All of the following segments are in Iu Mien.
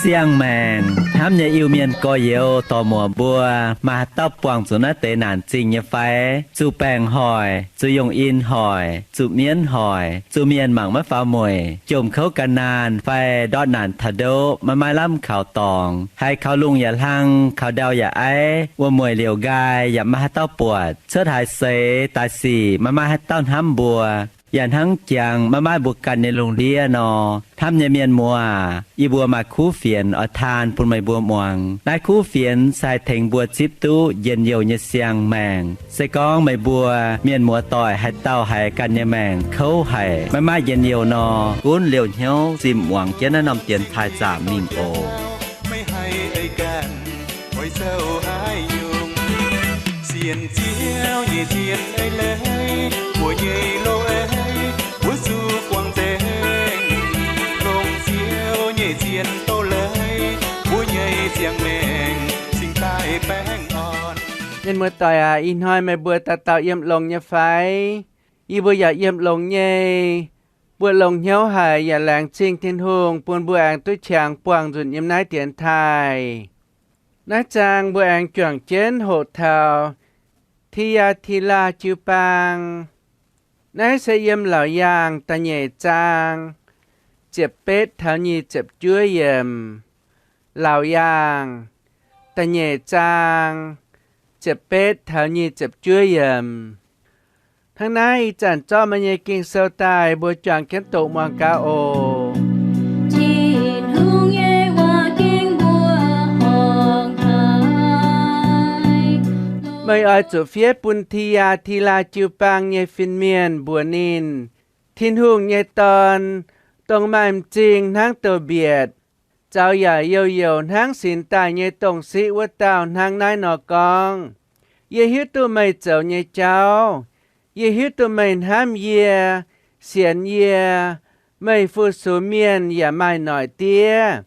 Siang-maengc hnamv nyei Iu-Mienh gorx-youz dorc-muoc mbuo, maaih haaix dauh buangh zuqc naaiv deix naanc zingh nyei fai? Zuqc baengc hoic, zuqc yongh in hoic, zuqc mienv hoic, zuqc mienh mangc maiv faaux mueic, jomc kouv gan naanh fai ndortv naanc taux ndoqv maiv maaih lamh kaux dorngx, haiz kaux lungh yaac hlang, kaux ndau yaac aiv, wuom-mueic liouc nqaai yaac maiv maaih haaix dauh buatc, cuotv haaix seix daaih sic maiv maaih haaix dauh hnamv mbuo, yaac hnangv jangx maiv maaih mbuo ganh nyei lungh ndiev nor. Hnamv nyei mienh muoz, yie mbuo maaih kuv fienx oix taan bun meih mbuo muangx. Naaiv kuv fienx se haih tengx mbuo zipv duqv njien-youh nyei siang-maengc. Se gorngv meih mbuo mienh muoz doic haaix dauh haiz ganh nyei maengc kouv haic, maiv maaih njien-youh nor, gunv liouh hnyouv zimh muangx jienv naaiv norm dienx taaih zaamc mingh oc. Meih haih ei ganh oix zoux haaix nyungc? Sienx Ziouv nyei zien ei leiz, mbuo nyei loz ei, mbuo zuqc guangc nzengc. Longc Ziouv nyei zien doz-leiz, mbuo nyei ziangh maengc cingx daaih baengh orn. Mienh muoz doic aac, ih hnoi meih mbuo dauh dauh yiem longx nyei fai? Yie mbuo yaac yiem longx nyei. Mbuo longx hnyouv haic yaac laengz zingh Tin-Hungh bun mbuo aengx duqv qangx buangh nzunc yiem naaiv dienx taaih. Naaiv zaang mbuo aengx juangc jienv hoqc taux Ti^yaa^ti^laa jiu-baang. Naaiv se yiem Laauc Yaangh da'nyeic zaang ziepc betv taux nyic ziepc juov yiemc. Laauc Yaangh da'nyeic zaang ziepc betv taux nyic ziepc juov yiemc. Hnangv naaiv ih zanc zorqv meih nyei Ging-Sou daaih, mbuo juangc jienv doqc muangx gaax oc. Tin-Hungh nyei waac gengh mbuo horngc haic. Meih oix zuqc fiev bun Ti^yaa^ti^laa jiu-baang nyei fin-mienh mbuox ninh, Tin-Hungh nyei Dorn, dongh maaih m'zing hnangv douz-mbietc, zaux yaac youh youc hnangv sinx daaih nyei dongh siqv wuov dauh hnangv naaiv nor gorngv, Yie hiuv duqv meih zoux nyei jauv. Yie hiuv duqv meih hnamv yie, sienx yie. Meih fu-sux mienh yaac maaih noic diev.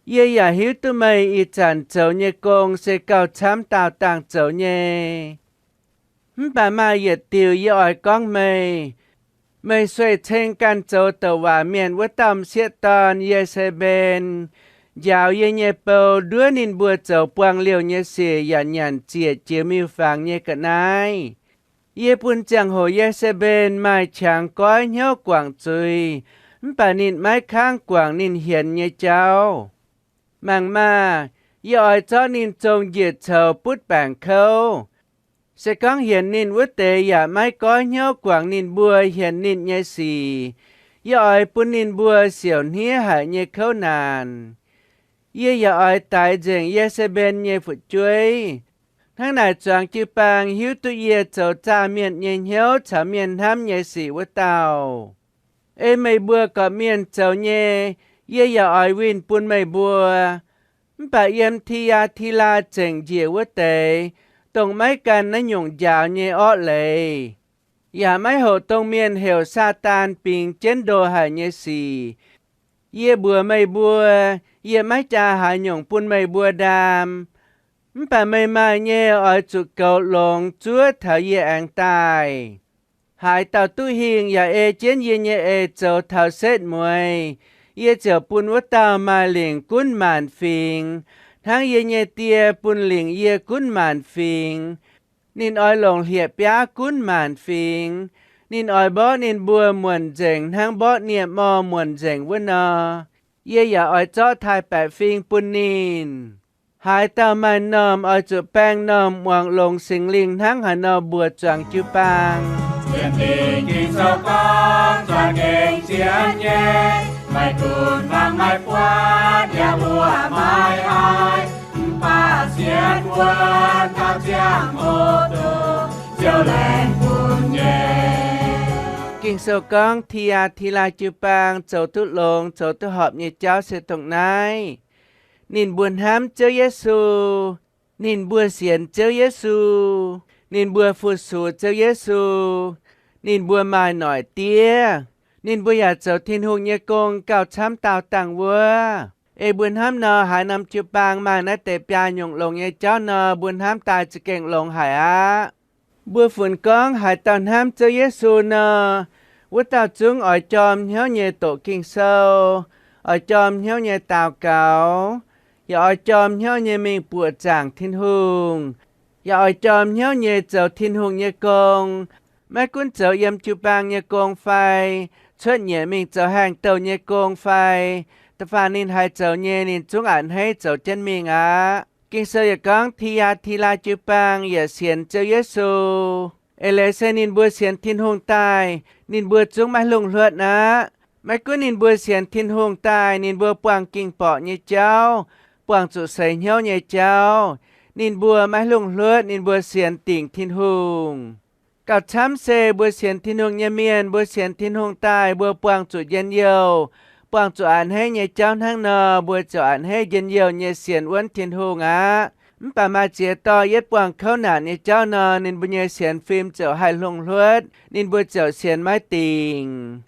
Yie yaac hiuv duqv meih ih zanc zoux nyei gong se gauh camv daauh dangh zoux nyei. Mv baac maaih yietc diuc yie oix gorngv meih. Meih sueih ceng ganh zoux douc waac mienh wuov dauh m'sieqv dorn, Ye^se^mben, njaaux yie nyei bou, nduov ninh mbuo zoux buangh liouh nyei sic yaac nyanc ziec jiex miuc-fangx nyei ga'naaiv. Yie bun ziangh hoc Ye^se^mben maaih qangx goiv hnyouv guangc zuiz, mv baac ninh maiv kangv guangc ninh hienx nyei jauv. Mangc maah! Yie oix zorqv ninh zong njiec coux butv baengc kouv. Se gorngv hienx ninh wuov deix yaac maiv goiv hnyouv guangc ninh mbuo hienx ninh nyei sic, yie oix bun ninh mbuo siouc hniev haic nyei kouv naanc. Yie yaac oix daix nzengc Ye^se^mben nyei fu'jueiv. Hnangv naaic zuangx jiu-baang hiuv duqv yie zoux zaah mienh nyei hnyouv caux mienh hnamv nyei sic wuov dauh. Ei meih mbuo gorqv-mienh zoux nyei, yie yaac oix winh bun meih mbuo. Mv baac yiem Ti^yaa^ti^laa zengc njiec wuov deix, dongh maiv gan naaiv nyungc njaaux nyei orqv leiz, yaac maiv hoqc dongh mienh heuc Saadaan bingx jienv ndo haic nyei sic, yie mbuox meih mbuo, yie maiv jaa haaix nyungc bun meih mbuo ndaam. Mv baac meih maaih nyei oix zuqc goux longx zuov taux yie aengx daaih. Haaix dauh duqv hingh yaac ei jienv yie nyei eix zoux taux setv mueiz, yie ziouc bun wuov dauh maaih lingc gunv maanc fingx, hnangv yie nyei Die bun lingc yie gunv maanc fingx. Ninh oix longc hlieqv-biaav gunv maanc fingx. Ninh oix mborqv ninh mbuo muonc nzengc hnangv mborqv nie-mor muonc nzengc wuov nor. Yie yaac oix zorqv taaih-baeqc fing bun ninh. Haaix dauh maaih m'normh oix zuqc baeng m'normh muangx longx Singx Lingh hnangv haaix nor mbuox zuangx jiu-baang. Sienx Ging-Sou gorngv za'gengh zien nyei, maiv duqv fangx maiv buatc yaac mbuoqc maiv haiz, mv baac sienx wuov dauh ziangh hoc duqv Ziouv laengz bun nyei. Ging-Sou gorngv Ti^yaa^ti^laa jiu-baang zoux duqv longx, zoux duqv horpc nyei jauv se dongh naaiv. Ninh mbuo hnamv Ziouv Yesu. Ninh mbuo sienx Ziouv Yesu. Ninh mbuo fu-sux Ziouv Yesu. Ninh mbuo maaih noic diev. Ninh mbuo yaac zoux Tin-Hungh nyei gong gauh camv daauh dangh wuov. Ei mbuo hnamv nor, haaix norm jiu-baang maaih naaiv deix biaa nyungc longx nyei jauv nor, mbuo hnamv daaih za'gengh longx haic aqv. Mbuo funx gorngv haaix dauh hnamv Ziouv Yesu nor, wuov dauh zungv oix jorm hnyouv nyei doqc Ging-Sou, oix jorm hnyouv nyei daux gaux, yaac oix jorm hnyouv nyei mingh buoqc zaangc Tin-Hungh, yaac oix jorm hnyouv nyei zoux Tin-Hungh nyei gong. Maiv gunv zoux yiem jiu-baang nyei gong fai cuotv nyeic mingh zoux haengh douh nyei gong fai da'faanh ninh haiz zoux nyei, ninh zungv a'hneiv zoux jienv mingh aqv. Ging-Sou yaac gorngv Ti^yaa^ti^laa Jiu-Baang yaac sienx Ziouv Yesu. Eix leiz se ninh mbuo sienx Tin-Hungh daaih, ninh mbuo zungv maiv hlungh hluotv aqv. Maiv gunv ninh mbuo sienx Tin-Hungh daaih, ninh mbuo buangh ging-borqc nyei jauv, buangh zuqc seix hnyouv nyei jauv, ninh mbuo maiv hlungh hluotv, ninh mbuo sienx dingc Tin-Hungh. Gauh camv se mbuo sienx Tin-Hungh nyei mienh, mbuo sienx Tin-Hungh daaih, mbuo buangh zuqc njien-youh, buangh zuqc a'hneiv nyei jauv hnangv nor, mbuo ziouc a'hneiv njien-youh nyei sienx wuonv Tin-Hungh aqv. Mv baac maaih ziex dorh yietv buangh kouv naanc nyei jauv nor, ninh mbuo nyei sienx fim ziouc haih hlongh hluotv, ninh mbuo ziouc sienx maiv dingc.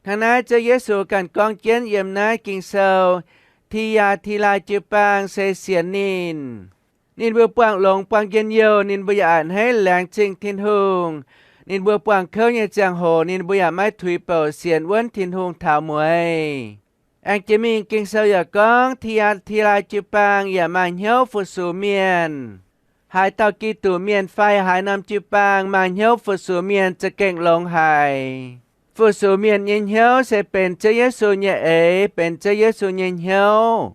Hnangv naaiv Ziouv Yesu ganh gorngv jienv yiem naaiv Ging-Sou, Ti^yaa^ti^laa Jiu-Baang se sienx ninh. Ninh mbuo buangh longx buangh njien-youh, ninh mbuo yaac a'hneiv laengz zingh Tin-Hungh. Ninh mbuo buangh kouv nyei ziangh hoc, ninh mbuo yaac maiv tuix bouc sienx wuonv Tin-Hungh taux mueiz. Aengx jiex mingh Ging-Sou yaac gorngv, Ti^yaa^ti^laa Jiu-Baang yaac maaih hnyouv fu-sux mienh. Haaix dauh Giduc mienh fai haaix norm jiu-baang maaih hnyouv fu-sux mienh za'gengh longx haic. Fu-sux mienh nyei hnyouv se benx Ziouv Yesu nyei eix, benx Ziouv Yesu nyei hnyouv.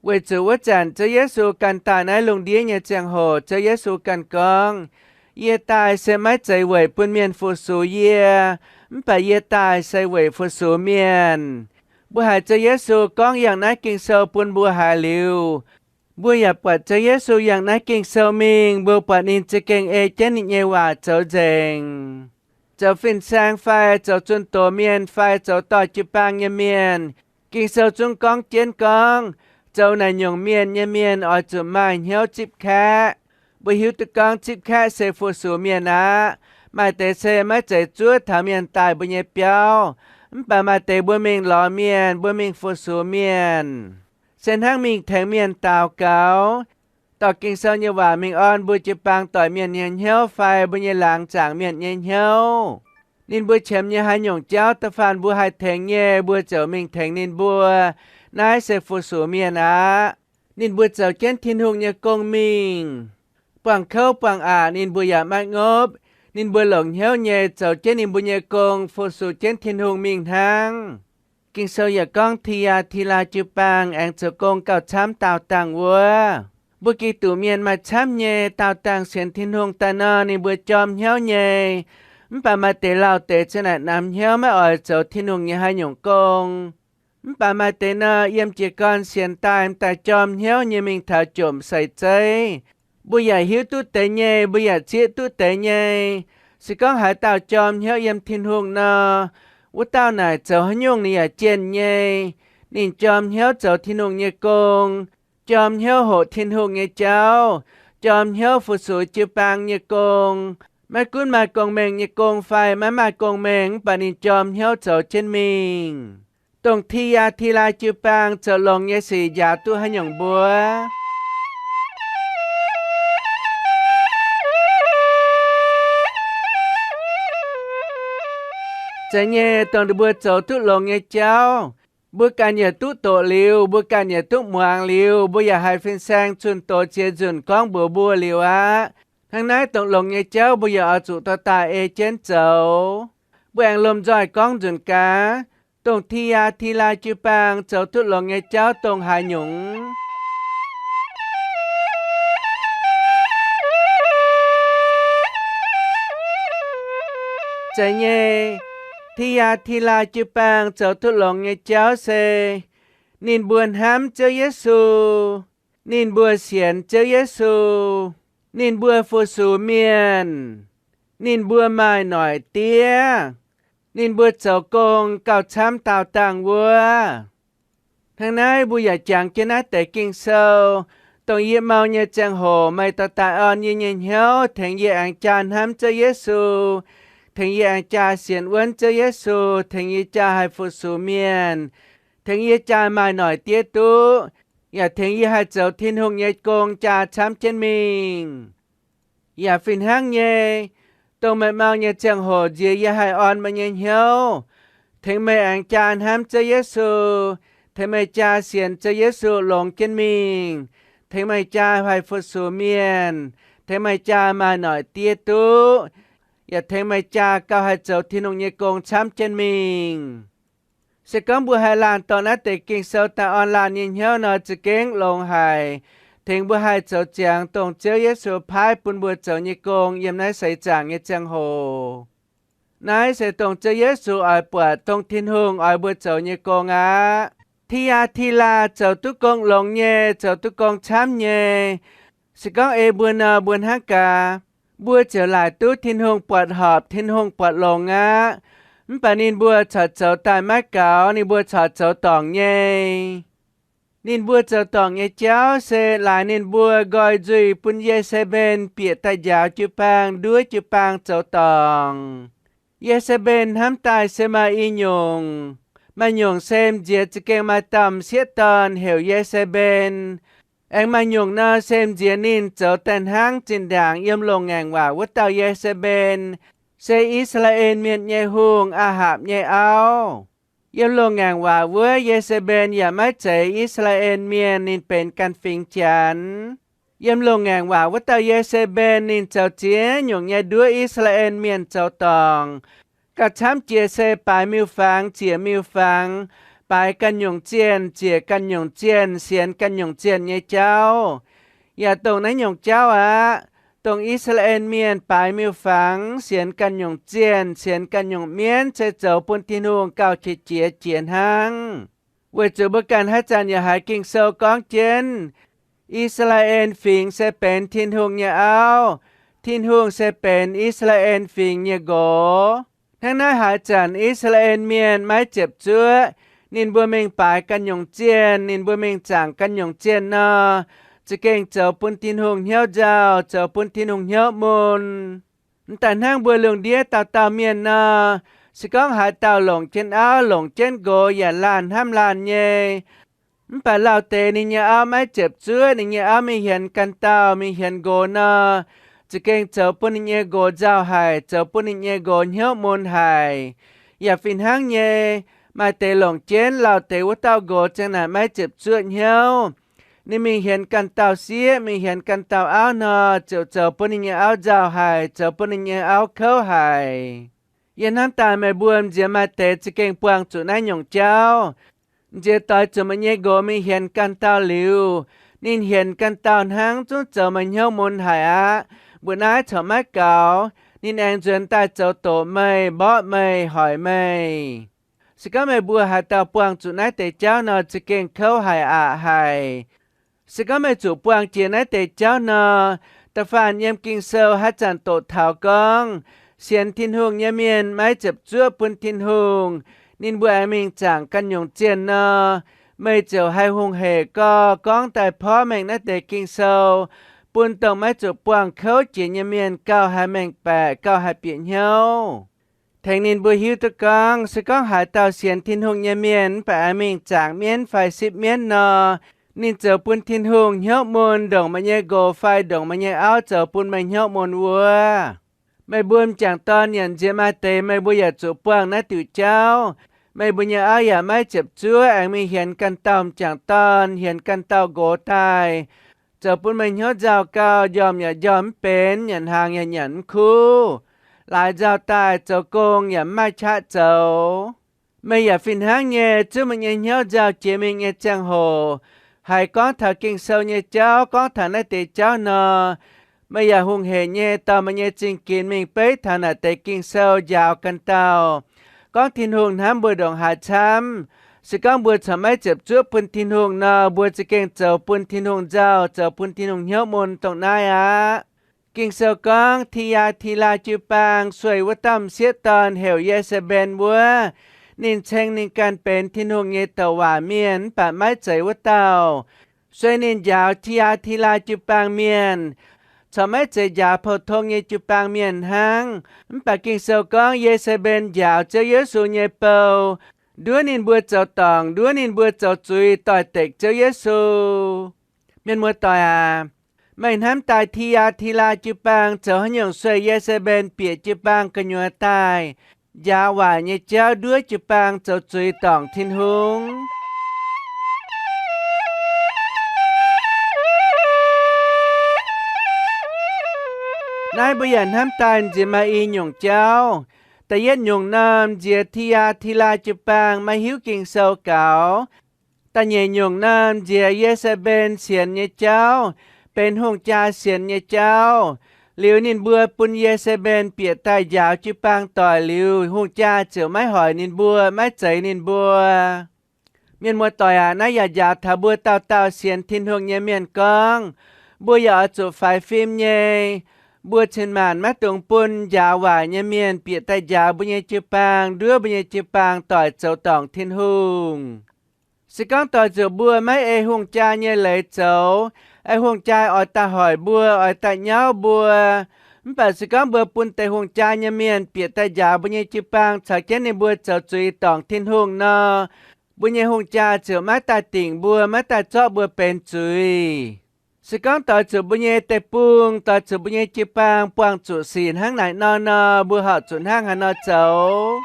Weic zuqc wuov zanc Ziouv Yesu ganh daaih naaiv lungh ndiev nyei ziangh hoc, Ziouv Yesu ganh gorngv, Yie daaih se maiv zeiz weic bun mienh fu-sux yie, mv baac yie daaih se weic fu-sux mienh. Mbuo haiz Ziouv Yesu gorngv yangh naaiv Ging-Sou bun mbuo haiz liuz, mbuo yaac buatc Ziouv Yesu yangh naaiv Ging-Sou mingh, mbuo buatc ninh za'gengh ei jienv ninh nyei waac zoux nzengc. Zoux fin-saeng fai zoux zunh doz mienh fai zoux dorh jiu-baang nyei mienh, Ging-Sou zungv gorngv jienv gorngv, zoux naaic nyungc mienh nyei mienh oix zuqc maaih hnyouv zipv kaeqv. Mbuo hiuv duqv gorngv zipv kaeqv se fu-sux mienh aqv. Maaih deix se maiv zeiz zuov taux mienh daaih mbuo nyei biauv, mv baac maaih deix mbuo mingh lorz mienh, mbuo mingh fu-sux mienh, se hnangv mingh tengx mienh daux gaux, dorh Ging-Sou nyei waac mingh orn mbuo jiu-baang doic mienh nyei hnyouv fai mbuo nyei laangz zaangc mienh nyei hnyouv. Ninh mbuo qiemx nyei haaix nyungc jauv da'faanh mbuo haih tengx nyei, mbuo ziouc mingh tengx ninh mbuo. Naaiv se fu-sux mienh aqv. Ninh mbuo zoux jienv Tin-Hungh nyei gong mingh. Buangh kouv buangh aqc ninh mbuo yaac maiv ngopv. Ninh mbuo longc hnyouv nyei zoux jienv ninh mbuo nyei gong, fu-sux jienv Tin-Hungh mingh hnangv. Ging-Sou yaac gorngv Ti^yaa^ti^laa Jiu-Baang aengx zoux gong gauh camv daauh dangh wuov. Mbuo Giduc mienh maaih camv nyei daauh dangh sienx Tin-Hungh daaih nor, ninh mbuo jorm hnyouv nyei. Mv baac maaih deix lauh deix za'gengh naaic namx hnyouv maiv oix zoux Tin-Hungh nyei haaix nyungc gong. Mv baac maaih deix nor, yiem jiez gorn sienx daaih m'daaih jorm hnyouv nyei mingh taux jomc seix zeiv. Mbuo yaac hiuv duqv deix nyei, mbuo yaac zieqv duqv deix nyei. Se gorngv haaix dauh jorm hnyouv yiem Tin-Hungh nor, wuov dauh naaic zoux haaix nyungc ninh yaac jienh nyei. Ninh jorm hnyouv zoux Tin-Hungh nyei gong, jorm hnyouv hoqc Tin-Hungh nyei jauv, jorm hnyouv fu-sux jiu-baang nyei gong. Maiv gunv maaih gong-mengh nyei gong fai maiv maaih gong-mengh, mv baac ninh jorm hnyouv zoux jienv mingh. Dongh Ti^yaa^ti^laa Jiu-Baang zoux longx nyei sic njaaux duqv haaix nyungc mbuo? Zeiz nyei, dongh ninh mbuo zoux duqv longx nyei jauv, mbuo ganh yaac duqv doqc liuz, mbuo ganh yaac duqv muangx liuz, mbuo yaac haiz fin-saeng zunh doz ziex nzunc gorngv mbuox mbuo liuz aqv. Hnangv naaiv dongh longx nyei jauv mbuo yaac oix zuqc dorh daaih ei jienv zoux. Mbuo aengx lomh nzoih gorngv nzunc gaax, dongh Ti^yaa^ti^laa Jiu-Baang zoux duqv longx nyei jauv dongh haaix nyungc? Zeiz nyei, Ti^yaa^ti^laa Jiu-Baang zoux duqv longx nyei jauv se ninh mbuo hnamv Ziouv Yesu, ninh mbuo sienx Ziouv Yesu, ninh mbuo fu-sux mienh, ninh mbuo maaih noic diev, ninh mbuo zoux gong gauh camv daauh dangh wuov. Hnangv naaiv mbuo yaac jangx jienv naaiv deix Ging-Sou, dongh yie mau nyei ziangh hoc meih dorh daaih orn yie nyei hnyouv, tengx yie aengx jaa hnamv Ziouv Yesu, tengx yie aengx jaa sienx wuonv Ziouv Yesu, tengx yie jaa haih fu-sux mienh, tengx yie jaa maaih noic diev duqv, yaac tengx yie haih zoux Tin-Hungh nyei gong jaa camv jienv mingh. Yaac fih hnangv nyei, dongh meih mau nyei ziangh hoc nziex yie haih orn meih nyei hnyouv, tengx meih aengx jaa hnamv Ziouv Yesu, tengx meih jaa sienx Ziouv Yesu longx jienv mingh, tengx meih jaa haih fu-sux mienh, tengx meih jaa maaih noic diev duqv, yaac tengx meih jaa gauh haih zoux Tin-Hungh nyei gong camv jienv mingh. Se gorngv mbuo haih laanh dorh naaiv deix Ging-Sou daaih orn laanh nyei hnyouv nor, za'gengh longx haic, tengx mbuo haih zoux ziangx dongh Ziouv Yesu paaiv bun mbuo zoux nyei gong yiem naaiv seix zaangc nyei ziangh hoc. Naaiv se dongh Ziouv Yesu oix buatc dongh Tin-Hungh oix mbuo zoux nyei gong aqv. Ti^yaa^ti^laa zoux duqv gong longx nyei, zoux duqv gong camv nyei. Se gorngv ei mbuo nor, mbuo hnangv gaax, mbuo ziouc laaic duqv Tin-Hungh buatc horpc, Tin-Hungh buatc longx aqv. Mv baac ninh mbuo corc zoux daaih maiv gaux, ninh mbuo corc zoux dorngc nyei. Ninh mbuo zoux dorngc nyei jauv se laaix ninh mbuo nqoi nzuih bun Ye^se^mben bieqc daaih njaaux jiu-baang, nduov jiu-baang zoux dorngc. Ye^se^mben hnamv daaih se maaih i nyungc. Maaih nyungc se m'nziex za'gengh maaih dauh m'sieqv dorn heuc Ye^se^mben. Aengx maaih nyungc nor se m'nziex ninh zoux daaih hnangv zinh ndaangc yiem loz-ngaengc waac wuov dauh Ye^se^mben, se I^saa^laa^en Mienh nyei hungh, Aa^hapc nyei auv. Yiem loz-ngaengc waac wuov Ye^se^mben yaac maiv zeiz I^saa^laa^en Mienh, ninh benx ganh fingx Janx. Yiem loz-ngaengc waac wuov dauh Ye^se^mben ninh zoux ziex nyungc nyei nduov I^saa^laa^en Mienh zoux dorngc. Gauh camv jiex se baaix miuc-fangx ziec miuc-fangx, baaix ganh nyungc zienh ziec ganh nyungc zienh, sienx ganh nyungc zienh nyei jauv. Yaac dongh naaiv nyungc jauv aqv, dongh I^saa^laa^en Mienh baaix miuc-fangx, sienx ganh nyungc zienh, sienx ganh nyungc mienv, se zoux bun Tin-Hungh gauh qiex jiez jiex hnangv. Weic zuqc mbuo ganh haaix zanc yaac haiz Ging-Sou gorngv jienv, I^saa^laa^en Fingx se benx Tin-Hungh nyei auv, Tin-Hungh se benx I^saa^laa^en Fingx nyei nqox. Hnangv naaiv haaix zanc I^saa^laa^en Mienh maiv ziepc zuoqv, ninh mbuo mingh baaix ganh nyungc zienh, ninh mbuo mingh zaangc ganh nyungc zienh nor, za'gengh zoux bun Tin-Hungh hnyouv nzauh, zoux bun Tin-Hungh hnyouv mun. M'daaih hnangv mbuo lungh ndiev dauh dauh mienh nor, se gorngv haaix dauh longc jienv auv, longc jienv nqox yaac laanh hnamv laanh nyei, mv baac lauh deix ninh nyei auv maiv ziepc zuoqv, ninh nyei auv mingh hienx ganh dauh, mingh hienx nqox nor, za'gengh zoux bun ninh nyei nqox nzauh haic, zoux bun ninh nyei nqox hnyouv mun haic. Yaac fih hnangv nyei, maaih deix longc jienv lauh deix wuov dauh nqox ziang naaic maiv ziepc zuoqv hnyouv. Ninh mingh hienx ganh dauh sieqv, mingh hienx ganh dauh auv nor, ziouc zoux bun ninh nyei auv nzauh haic, zoux bun ninh nyei auv kouv haic. Yie hnamv daaih meih mbuo m'nziex maaih deix za'gengh buangh zuqc naaiv nyungc jauv. M'nziex doix zuqc meih nyei nqox mingh hienx ganh dauh liuz, ninh hienx ganh dauh hnangv, zungv zoux meih hnyouv mun haic aqv. Mbuoqc naaiv corc maiv gaux, ninh aengx nzuonx daaih zoux doqc meih, mborqv meih, hoic meih. Se gorngv meih mbuo haaix dauh buangh zuqc naaiv deix jauv nor, za'gengh kouv haic aqc haic. Se gorngv meih zuqc buangh jiex naaiv deix jauv nor, da'faanh yiem Ging-Sou haaix zanc doqc taux gorngv, sienx Tin-Hungh nyei mienh maiv ziepc zuoqv bun Tin-Hungh, ninh mbuo aengx mingh zaangc ganh nyungc zienh nor, meih ziouc haih hungh hec gorx gorngv daaih porv mengh naaiv deix Ging-Sou, bun dongh maiv zuqc buangh kouv jiex nyei mienh gauh haih mengh baeqc, gauh haih bieqc hnyouv. Tengx ninh mbuo hiuv duqv gorngv, se gorngv haaix dauh sienx Tin-Hungh nyei mienh mv baac aengx mingh zaangc mienv fai sipv mienv nor, ninh zoux bun Tin-Hungh hnyouv mun ndongc meih nyei nqox fai ndongc meih nyei auv zoux bun meih hnyouv mun wuov. Meih mbuo m'jangc dorn nyanc nziex maaih deix, meih mbuo yaac zuqc buangh naaiv diuc jauv. Meih mbuo nyei auv yaac maiv ziepc zuoqv aengx mingh hienx ganh dauh m'jangc dorn, hienx ganh dauh nqox daaih, zoux bun meih hnyouv nzauh gau, njormh yaac njormh mv benx, nyanc hnaangx yaac nyanc mv kuv. Laaix nzauh daaih zoux gong yaac mv maaih qaqv zoux. Meih yaac fih hnangv nyei, zungv meih nyei hnyouv nzauh jiex mingh nyei ziangh hoc, haiz gorngv taux Ging-Sou nyei jauv, gorngv taux naaiv deix jauv nor, meih yaac hungh hec nyei dorh meih nyei zingh ginx mingh beiv taux naaic deix Ging-Sou njaaux ganh dauh. Gorngv Tin-Hungh hnamv mbuo ndongc haaix camv, se gorngv mbuo corc maiv ziepc zuoqv bun Tin-Hungh nor, mbuo za'gengh zoux bun Tin-Hungh nzauh, zoux bun Tin-Hungh hnyouv mun dongh naaiv aqv. Ging-Sou gorngv Ti^yaa^ti^laa jiu-baang sueih wuov dauh m'sieqv dorn heuc Ye^saa^mben wuov, ninh ceng ninh ganh benx Tin-Hungh nyei douc waac mienh mv baac maiv zeiz wuov dauh. Sueih ninh njaaux Ti^yaa^ti^laa jiu-baang mienh, corc maiv zeiz njaaux pou-tong nyei jiu-baang mienh hnangv. Mv baac Ging-Sou gorngv Ye^saa^mben njaaux Ziouv Yesu nyei bou, nduov ninh mbuo zoux dorngc, nduov ninh mbuo zoux zuiz doix-dekc Ziouv Yesu. Mienh muoz-doic aac, meih hnamv daaih Ti^yaa^ti^laa jiu-baang zoux haaix nyungc sueih Ye^saa^mben bieqc jiu-baang gu'nyuoz daaih, njaaux waaic nyei jauv nduov jiu-baang zoux zuiz dorngc Tin-Hungh? Naaiv mbuo yaac hnamv daaih nziex maaih i nyungc jauv. Da'yietv nyungc norm nziex Ti^yaa^ti^laa jiu-baang maiv hiuv Ging-Sou gaux. Da'nyeic nyungc norm nziex Ye^saa^mben sienx nyei jauv, benx hungh jaa sienx nyei jauv. Liuz ninh mbuo bun Ye^saa^mben bieqc daaih njaaux jiu-baang doic liuz, hungh jaa ziouc maiv hoic ninh mbuo, maiv zeix ninh mbuo. Mienh muoz-doic aac, naaiv yaac njaaux taux mbuo dauh dauh sienx Tin-Hungh nyei mienh gorngv, mbuo yaac oix zuqc faix fim nyei. Mbuo cin-maanc maiv dungx bun njaaux waaic nyei mienh bieqc daaih njaaux mbuo nyei jiu-baang, nduov mbuo nyei jiu-baang doic zoux dorngc Tin-Hungh. Se gorngv doix zuqc mbuo maiv ei hungh jaa nyei leiz zoux, ei hungh jaa oix daaih hoic mbuo, oix daaih nyauv mbuo, mv baac se gorngv mbuo bun deix hungh jaa nyei mienh bieqc daaih njaaux mbuo nyei jiu-baang caux jienv ninh mbuo zoux zuiz dorngc Tin-Hungh nor, mbuo nyei hungh jaa ziouc maiv daaih dingc mbuo, maiv daaih zorqv mbuo benx zuiz. Se gorngv doix zuqc mbuo nyei deic-bung, doix zuqc mbuo nyei jiu-baang buangh zuqc sic hnangv naaic nor nor, mbuo horpc zuqc hnangv haaix nor zoux?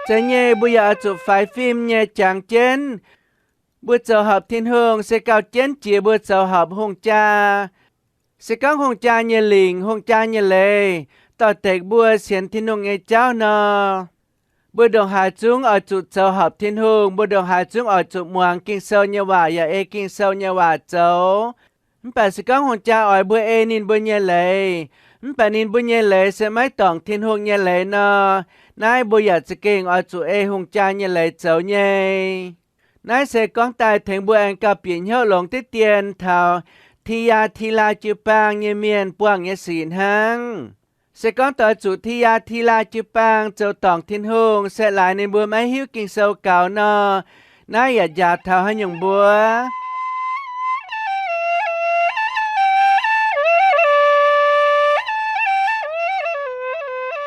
Zeiz nyei, mbuo yaac oix zuqc faix fim nyei jangx jienv. Mbuo zoux horpc Tin-Hungh se gauh jienv jiex mbuo zoux horpc hungh jaa. Se gorngv hungh jaa nyei lingc, hungh jaa nyei leiz doix-dekc mbuo sienx Tin-Hungh nyei jauv nor, mbuo ndongc haaix zungv oix zuqc zoux horpc Tin-Hungh. Mbuo ndongc haaix zungv oix zuqc muangx Ging-Sou nyei waac yaac ei Ging-Sou nyei waac zoux. Mv baac se gorngv hungh jaa oix mbuo ei ninh mbuo nyei leiz, mv baac ninh mbuo nyei leiz se maiv dorngc Tin-Hungh nyei leiz nor, naaiv mbuo yaac za'gengh oix zuqc ei hungh jaa nyei leiz zoux nyei. Naaiv se gorngv daaih tengx mbuo aengx gauh bieqc hnyouv longx diqv dien taux Ti^yaa^ti^laa jiu-baang nyei mienh buangh nyei sic hnangv. Se gorngv doix zuqc Ti^yaa^ti^laa jiu-baang zoux dorngc Tin-Hungh se laaix ninh mbuo maiv hiuv Ging-Sou gaux nor, naaiv yaac njaaux taux haaix nyungc mbuo?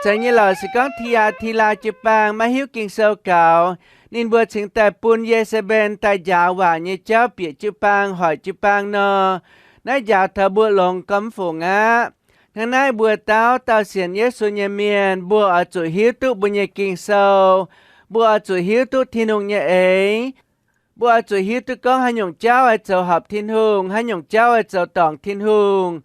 Zeiz nyei lorqc, se gorngv Ti^yaa^ti^laa jiu-baang maiv hiuv Ging-Sou gaux, ninh mbuo cingx daaih bun Ye^saa^mben daaih njaaux waac nyei jauv bieqc jiu-baang, hoic jiu-baang nor, naaiv njaaux taux mbuo longx gormx fungc aqv. Hnangv naaiv mbuo dauh dauh sienx Yesu nyei mienh, mbuo oix zuqc hiuv duqv mbuo nyei Ging-Sou. Mbuo oix zuqc hiuv duqv Tin-Hungh nyei eix. Mbuo oix zuqc hiuv duqv gorngv haaix nyungc jauv haih zoux horpc Tin-Hungh, haaix nyungc jauv haih zoux dorngc Tin-Hungh.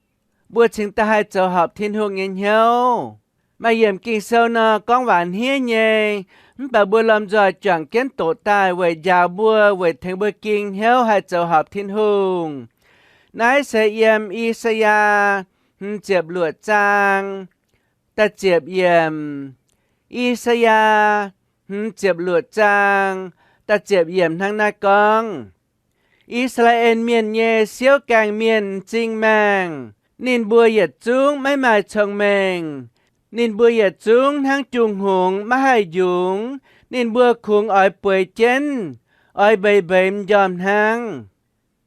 Mbuo cingx daaih haih zoux horpc Tin-Hungh nyei hnyouv. Maaih yiemc Ging-Sou nor gorngv waac hniev nyei, mv baac mbuo lomh nzoih juangc jienv doqc daaih weic njaaux mbuo, weic tengx mbuo ging hnyouv haih zoux horpc Tin-Hungh. Naaiv se yiem I^saa^yaa hmz ziepc luoqc zaang da'ziepc yiemc. I^saa^yaa hmz ziepc luoqc zaang da'ziepc yiemc hnangv naaiv gorngv, I^saa^laa^en Mienh nyei siouv gaengh mienh m'zing maengh. Ninh mbuo yietc zungv maiv maaih cong-mengh. Ninh mbuo yietc zungv hnangv jung hngongx maiv haih njungx. Ninh mbuo kungx oix bueix jienv, oix mbeix mbeix m'njormh hnangv.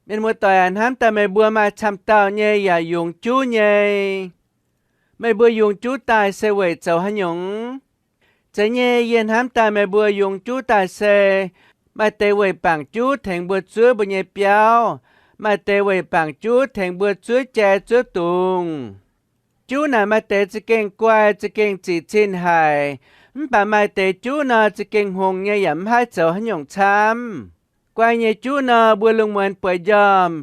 Mienh muoz-doic aac, hnamv daaih meih mbuo maaih camv dauh nyei yaac yungz juv nyei. Meih mbuo yungz juv daaih se weic zoux haaix nyungc? Zeiz nyei, yie hnamv daaih meih mbuo yungz juv daaih se maaih deix weic bangc juv tengx mbuo zuov mbuo nyei biauv, maaih deix weic bangc juv tengx mbuo zuov jai zuov dungz. Juv naaic maaih deix za'gengh guai, za'gengh zic zinh haic, mv baac maaih deix juv nor za'gengh hngongx nyei yaac mv haih zoux haaix nyungc camv. Guai nyei juv nor, mbuo lungh muonz bueix njormh,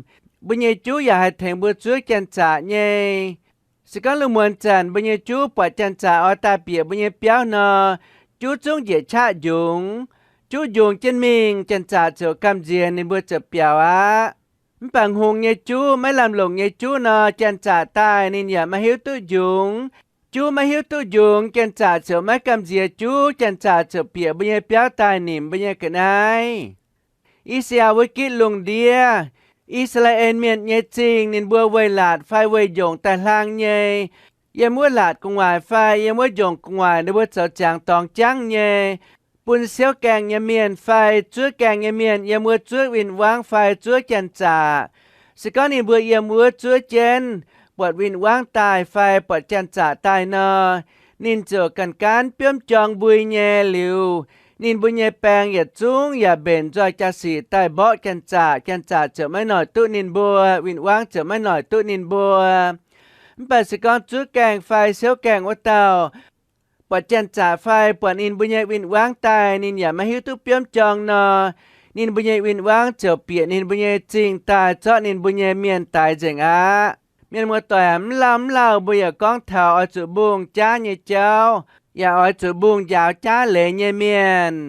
mbuo nyei juv yaac haih tengx mbuo zuov janx-zaqc nyei. Se gorngv lungh muonz zanc mbuo nyei juv buatc janx-zaqc oix daaih bieqc mbuo nyei biauv nor, juv zungv njiec qaqv njungx. Juv njungx jienv mingh, janx-zaqc ziouc gamh nziex ninh mbuo ziouc biaux aqv. Mv baac hngongx nyei juv, maiv lamh longc nyei juv nor, janx-zaqc daaih ninh yaac maiv hiuv duqv njungx. Juv maiv hiuv duqv njungx, janx-zaqc ziouc maiv gamh nziex juv, janx-zaqc ziouc bieqc mbuo nyei biauv daaih nimc mbuo nyei ga'naaiv. I^saa^yaa wuov gitv lungh ndiev, I^saa^laa^en Mienh nyei zingh ninh mbuo weih laatc fai weih njongc daaih hlang nyei, yiem wuov laatc gu'nguaaic fai yiem wuov njongc gu'nguaaic ninh mbuo zoux ziangx dorngx jangv nyei, bun siouv gaengh nyei mienh fai zuov gaengh nyei mienh yiem wuov zuov win-wangv fai zuov janx-zaqc. Se gorngv ninh mbuo yiem wuov zuov jienv, buatc win-wangv daaih fai buatc janx-zaqc daaih nor, ninh ziouc ganh gaanv biomv jorng mbui nyei liuz, ninh mbuo nyei baeng yietc zungv yaac mbenc nzoih jaa-sic daaih mborqv janx-zaqc. Janx-zaqc ziouc maiv noic duqv ninh mbuo, win-wangv ziouc maiv noic duqv ninh mbuo. Mv baac se gorngv zuov gaengh fai siouv gaengh wuov dauh buatc janx-zaqc fai buatc ninh mbuo nyei win-wangv daaih, ninh yaac maiv hiuv duqv biomv jorng nor, ninh mbuo nyei win-wangv ziouc bieqc ninh mbuo nyei zingh daaih zorqv ninh mbuo nyei mienh daix nzengc aqv. Mienh muoz-doic aac, mv lauh mv lauh mbuo yaac gorngv taux oix zuqc mbungh jaav nyei jauv, yaac oix zuqc mbungh njaaux jaav leiz nyei mienh.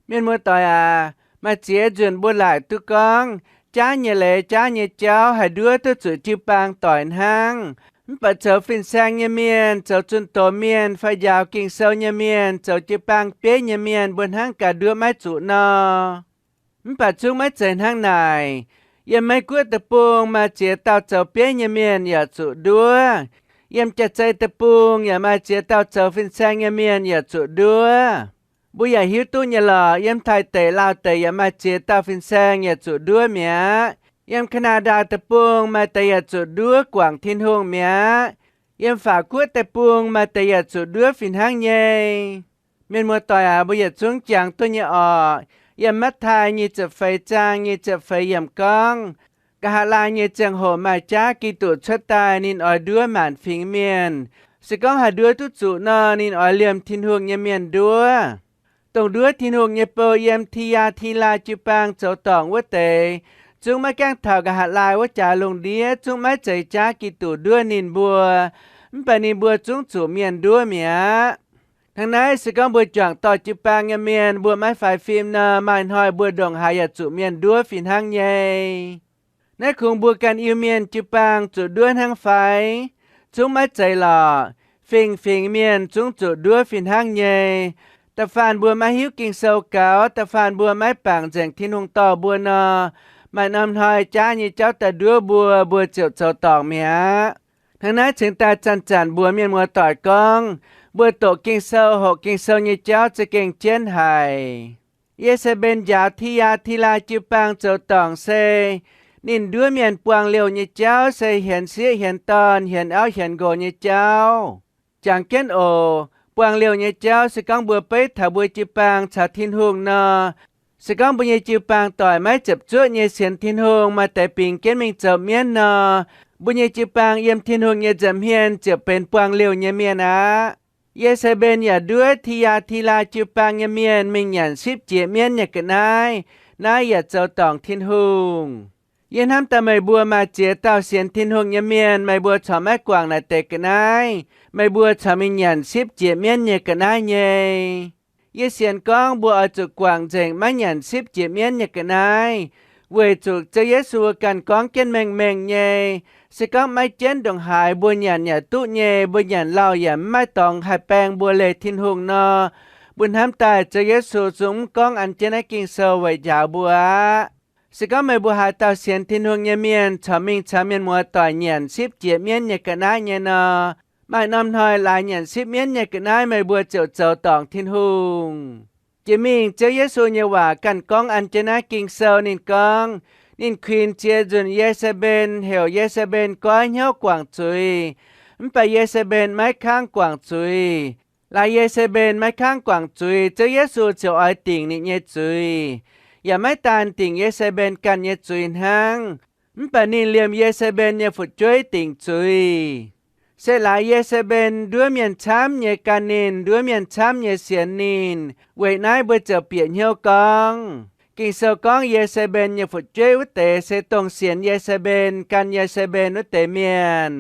Mienh muoz-doic aac, maaih ziex nzunc mbuo laaic duqv gorngv, jaav nyei leiz, jaav nyei jauv haih nduov duqv zuqc jiu-baang doic hnangv. Mv baac zoux fin-saeng nyei mienh, zoux zunh doz mienh, fai njaaux Ging-Sou nyei mienh, zoux jiu-baang bieiv nyei mienh, mbuo hnangv gaax nduov maiv zuqc nor. Mv baac zungv maiv zeiz hnangv naaic. Yiem Meiv Guoqv deic-bung maaih ziex dauh zoux bieiv nyei mienh yaac zuqc nduov. Yiem Jaa-Zei deic-bung yaac maaih ziex dauh zoux fin-saeng nyei mienh yaac zuqc nduov. Mbuo yaac hiuv duqv nyei lorqc, yiem Taiv deic, Laauv deic yaac maaih ziex dauh fin-saeng yaac zuqc nduov mi'aqv. Yiem Kaa^naa^ndaa deic-bung maaih deix yaac zuqc nduov guangc Tin-Hungh mi'aqv. Yiem Faatv Guoqv deic-bung maaih deix yaac zuqc nduov fih hnangv nyei. Mienh muoz-doic aac, mbuo yietc zungv jangx duqv nyei orqc. Yiem Matv^taai nyic ziepc feix zaang nyic ziepc feix yiemc gorngv, nqa'haav laai nyei ziangh hoc maaih jaav Giduc cuotv daaih, ninh oix nduov maanc fingx mienh. Se gorngv haih nduov duqv zuqc nor, ninh oix liemh Tin-Hungh nyei mienh nduov. Dongh nduov Tin-Hungh nyei bou yiem Ti^yaa^ti^laa jiu-baang zoux dorngc wuov deix, zungv maiv gaengh taux nqa'haav laai wuov jaax lungh ndiev, zungv maiv zeiz jaav Giduc nduov ninh mbuo. Mv baac ninh mbuo zungv zuqc mienh nduov mi'aqv. Hnangv naaiv, se gorngv mbuo juangc dorh jiu-baang nyei mienh mbuo maiv faix fim nor, maaih hnoi mbuo ndongc haaix yaac zuqc mienh nduov fih hnangv nyei. Naaiv kungx mbuo ganh Iu-Mienh jiu-baang zuqc nduov hnangv fai? Zungv maiv zeiz lorqc. Fingx-fingx mienh zungv zuqc nduov fih hnangv nyei. Da'faanh mbuo maiv hiuv Ging-Sou gaux, da'faanh mbuo maiv bangc nzengc Tin-Hungh dorh mbuo nor, maaih norm hnoi jaav nyei jauv daaih nduov mbuo, mbuo ziouc zoux dorngc mi'aqv. Hnangv naaiv cingx daaih zanc-zanc mbuox mienh muoz-doic gorngv, mbuo doqc Ging-Sou, hoqc Ging-Sou nyei jauv za'gengh jienv haic. Ye^saa^mben njaaux Ti^yaa^ti^laa jiu-baang zoux dorngc se ninh nduov mienh buangh liouh nyei jauv se hienx sieqv hienx dorn, hienx auv hienx nqox nyei jauv. Jangx jienv oc, buangh liouh nyei jauv se gorngv mbuo beiv taux mbuo jiu-baang caux Tin-Hungh nor, se gorngv mbuo nyei jiu-baang doic maiv ziepc zuoqv nyei sienx Tin-Hungh, maaih deix bingx jienv mingh zoux mienv nor, mbuo nyei jiu-baang yiem Tin-Hungh nyei nza'hmien ziouc benx buangh liouh nyei mienh aqv. Ye^saa^mben yaac nduov Ti^yaa^ti^laa jiu-baang nyei mienh mingh nyanc sipv jiex mienv nyei ga'naaiv. Naaiv yaac zoux dorngc Tin-Hungh. Yie hnamv daaih meih mbuo maaih ziex dauh sienx Tin-Hungh nyei mienh, meih mbuo corc maiv guangc naaic deix ga'naaiv, meih mbuo corc mingh nyanc sipv jiex mienv nyei ga'naaiv nyei. Yie sienx gorngv mbuo oix zuqc guangc nzengc maiv nyanc sipv jiex mienv nyei ga'naaiv, weic zuqc Ziouv Yesu ganh gorngv jienv mengh mengh nyei, se gorngv maiv jienv ndongc haaix mbuo nyanc yaac duqv nyei, mbuo nyanc lauh yaac mv maaih dorngx haih baeng mbuo leih Tin-Hungh nor. Mbuo hnamv daaih Ziouv Yesu zungv mv gorngv an jienv naaiv Ging-Sou weic njaaux mbuo aqv. Se gorngv meih mbuo haaix dauh sienx Tin-Hungh nyei mienh corc mingh caux mienh muoz-doic nyanc sipv jiex mienv nyei ga'naaiv nyei nor, maaih norm hnoi laaix nyanc sipv mienv nyei ga'naaiv meih mbuo ziouc zoux dorngc Tin-Hungh. Jiex mingh Ziouv Yesu nyei waac ganh gorngv an jienv naaiv Ging-Sou. Ninh gorngv, ninh kuinx ziex nzunc Ye^saa^mben, heuc Ye^saa^mben goiv hnyouv guangc zuiz. Mv baac Ye^saa^mben maiv kangv guangc zuiz. Laaix Ye^saa^mben maiv kangv guangc zuiz, Ziouv Yesu ziouc oix dingc ninh nyei zuiz. Yaac maiv daan dingc Ye^saa^mben ganh nyei zuiz hnangv, mv baac ninh liemh Ye^saa^mben nyei fu'jueiv dingc zuiz. Se laaix Ye^saa^mben nduov mienh camv nyei gan ninh, nduov mienh camv nyei sienx ninh. Weic naaiv mbuo ziouc bieqc hnyouv gorngv, Ging-Sou gorngv Ye^saa^mben nyei fu'jueiv wuov deix se dongh sienx Ye^saa^mben, gan Ye^saa^mben wuov deix mienh.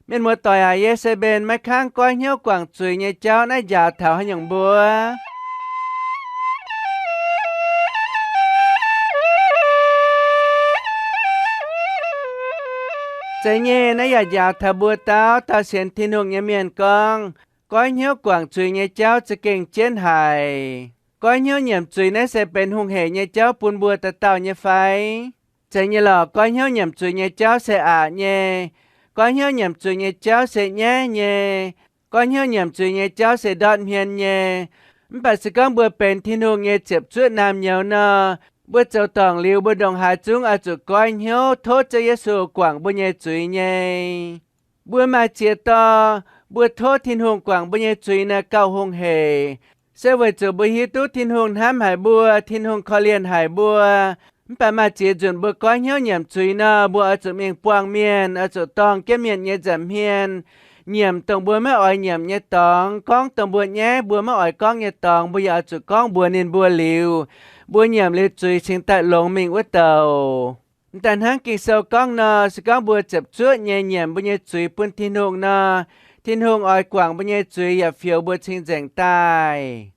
Mienh muoz-doic aac, Ye^saa^mben maiv kangv goiv hnyouv guangc zuiz nyei jauv naaiv njaaux taux haaix nyungc mbuo? Zeiz nyei, naaiv yaac njaaux taux mbuo dauh dauh sienx Tin-Hungh nyei mienh gorngv, goiv hnyouv guangc zuiz nyei jauv za'gengh jienv haic. Goiv hnyouv nyiemc zuiz naaiv se benx hungh heic nyei jauv bun mbuo dauh dauh nyei fai? Zeiz nyei lorqc, goiv hnyouv nyiemc zuiz nyei jauv se aqc nyei. Goiv hnyouv nyiemc zuiz nyei jauv se nyaiv nyei. Goiv hnyouv nyiemc zuiz nyei jauv se ndortv hmien nyei. Mv baac se gorngv mbuo benx Tin-Hungh nyei ziepc zuoqv naamh nyouz nor, mbuo zoux dorngc liuz mbuo ndongc haaix zungv oix zuqc goiv hnyouv tov Ziouv Yesu guangc mbuo nyei zuiz nyei. Mbuo maaih ziex dorh, mbuo tov Tin-Hungh guangc mbuo nyei zuiz naaiv gauh hungh hec, se weic zuqc mbuo hiuv duqv Tin-Hungh hnamv haic mbuo, Tin-Hungh korv-lienh haic mbuo. Mv baac maaih ziex nzunc mbuo goiv hnyouv nyiemc zuiz nor, mbuo oix zuqc mingh buangh mienh, oix zuqc dorng jienv mienh nyei nza'hmien, nyiemc dongh mbuo maiv oix nyiemc nyei dorngx, gorngv dongh mbuo nyaiv mbuo maiv oix gorngv nyei dorngx, mbuo yaac oix zuqc gorngv mbuox ninh mbuo liuz, mbuo nyiemc liuz zuiz cingx daaih longx mingh wuov douc. M'daaih hnangv Ging-Sou gorngv nor, se gorngv mbuo ziepc zuoqv nyei nyiemc mbuo nyei zuiz bun Tin-Hungh nor, Tin-Hungh oix guangc mbuo nyei zuiz yaac fioux mbuo cing-nzengc daaih.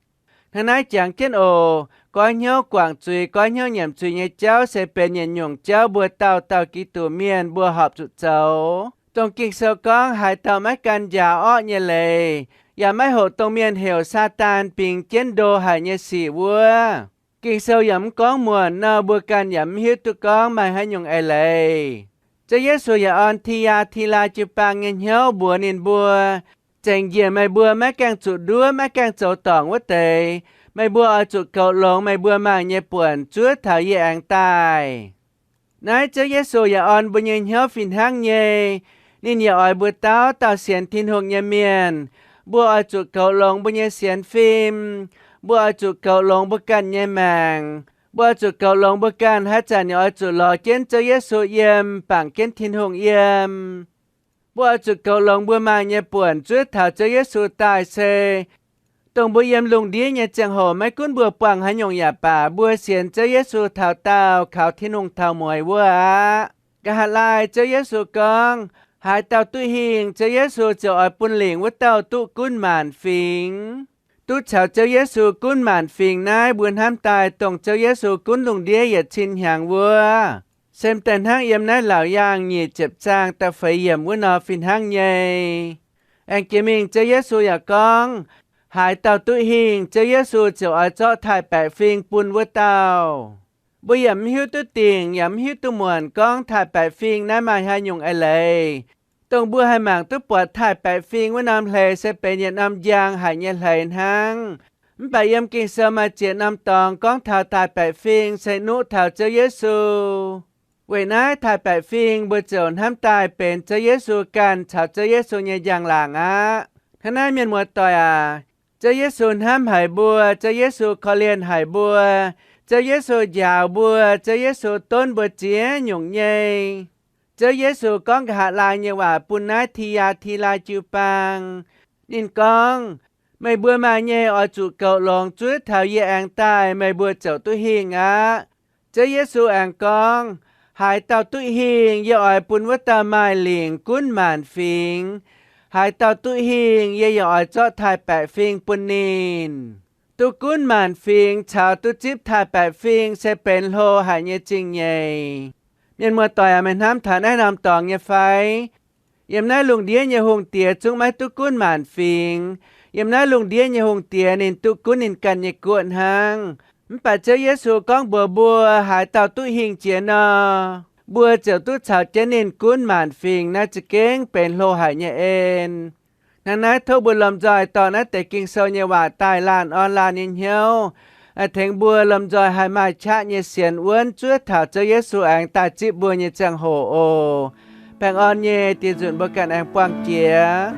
Hnangv naaiv jangx jienv oc. Goiv hnyouv guangc zuiz, goiv hnyouv nyiemc zuiz nyei jauv se benx yietc nyungc jauv mbuo dauh dauh Giduc mienh mbuo horpc zuqc zoux. Dongh Ging-Sou gorngv, haaix dauh maiv gan njaaux orqv nyei leiz, yaac maiv hoqc dongh mienh heuc Saadaan bingx jienv ndo haic nyei sic wuov, Ging-Sou yaac mv gorngv muonc nor, mbuo ganh yaac mv hiuv duqv gorngv maaih haaix nyungc eix leiz. Ziouv Yesu yaac orn Ti^yaa^ti^laa jiu-baang nyei hnyouv mbuox ninh mbuo, zengc njiec meih mbuo maiv gaengh zuqc nduov, maiv gaengh zoux dorngc wuov deix, meih mbuo oix zuqc goux longx meih mbuo maaih nyei buonc zuov taux yie aengx daaih. Naaiv Ziouv Yesu yaac orn mbuo nyei hnyouv fih hnangv nyei. Ninh yaac oix mbuo dauh dauh sienx Tin-Hungh nyei mienh, mbuo oix zuqc goux longx mbuo nyei sienx fim, mbuo oix zuqc goux longx mbuo ganh nyei maengc, mbuo oix zuqc goux longx mbuo ganh haaix zanc yaac oix zuqc lorz jienv Ziouv Yesu yiem, bangc jienv Tin-Hungh yiem. Mbuo oix zuqc goux longx mbuo maaih nyei buonc zuov taux Ziouv Yesu daaih se, dongh mbuo yiem lungh ndiev nyei ziangh hoc maiv gunv mbuo buangh haaix nyungc yaac baac, mbuo sienx Ziouv Yesu taux daauh kaux Tin-Hungh taux mueiz wuov aqv. Nqa'haav laai Ziouv Yesu gorngv, haaix dauh duqv hingh, Ziouv Yesu ziouc oix bun lingc wuov dauh duqv gunv maanc fingx. Duqv caux Ziouv Yesu gunv maanc fingx naaiv mbuo hnamv daaih dongh Ziouv Yesu gunv lungh ndiev yietc cin hnyangx wuov, se m'daaih hnangv yiem naaiv Laauc Yaangh nyic ziepc zaang da'feix yiemc wuov nor fih hnangv nyei. Aengx jiex mingh Ziouv Yesu yaac gorngv, haaix dauh duqv hingh, Ziouv Yesu ziouc oix zorqv taaih-baeqc fing bun wuov dauh. Mbuo yaac mv hiuv duqv dingc yaac mv hiuv duqv muonc gorngv taaih-baeqc fing naaiv maaih haaix nyungc eix leiz. Dongh mbuo haih mangc duqv buatc taaih-baeqc fing wuov norm hleix se benx yietc norm njang haic nyei hleix hnangv. Mv baac yiem Ging-Sou maaih ziex norm dorngx gorngv taux taaih-baeqc fing se nuqv taux Ziouv Yesu. Weic naaiv taaih-baeqc fing mbuo ziouc hnamv daaih benx Ziouv Yesu ganh caux Ziouv Yesu nyei njang-laangc aqv. Hnangv naaiv mienh muoz-doic aac, Ziouv Yesu hnamv haic mbuo, Ziouv Yesu korv-lienh haic mbuo, Ziouv Yesu njaaux mbuo, Ziouv Yesu donv mbuo ziex nyungc nyei. Ziouv Yesu gorngv nqa'haav laai nyei waac bun naaiv Ti^yaa^ti^laa jiu-baang. Ninh gorngv, meih mbuo maaih nyei oix zuqc goux longx zuov taux yie aengx daaih, meih mbuo ziouc duqv hingh aqv. Ziouv Yesu aengx gorngv, haaix dauh duqv hingh, yie oix bun wuov dauh maaih lingc gunv maanc fingx. Haaix dauh duqv hingh, yie yaac oix zorqv taaih-baeqc fing bun ninh. Duqv gunv maanc fingx caux duqv zipv taaih-baeqc fing se benx hlo haic nyei zingh nyeic. Mienh muoz-doic aac, meih hnamv taux naaiv norm dorngx nyei fai? Yiem naaiv lungh ndiev nyei hungh diex zungv maiv duqv gunv maanc fingx. Yiem naaiv lungh ndiev nyei hungh diex ninh duqv gunv ninh ganh nyei guoqv hnangv. Mv baac Ziouv Yesu gorngv mbuox mbuo, haaix dauh duqv hingh jiex nor, mbuo ziouc duqv caux jienv ninh gunv maanc fingx. Naaiv za'gengh benx hlo haic nyei en. Hnangv naaiv tov mbuo lomh nzoih dorh naaiv deix Ging-Sou nyei waac daaih laanh orn laanh nyei hnyouv, tengx mbuo lomh nzoih haih maaih qaqv nyei sienx wuonv zuov taux Ziouv Yesu aengx daaih zipv mbuo nyei ziangh hoc oc. Baengh orn nyei dieh nzunc mbuo ganh aengx buangh jiex.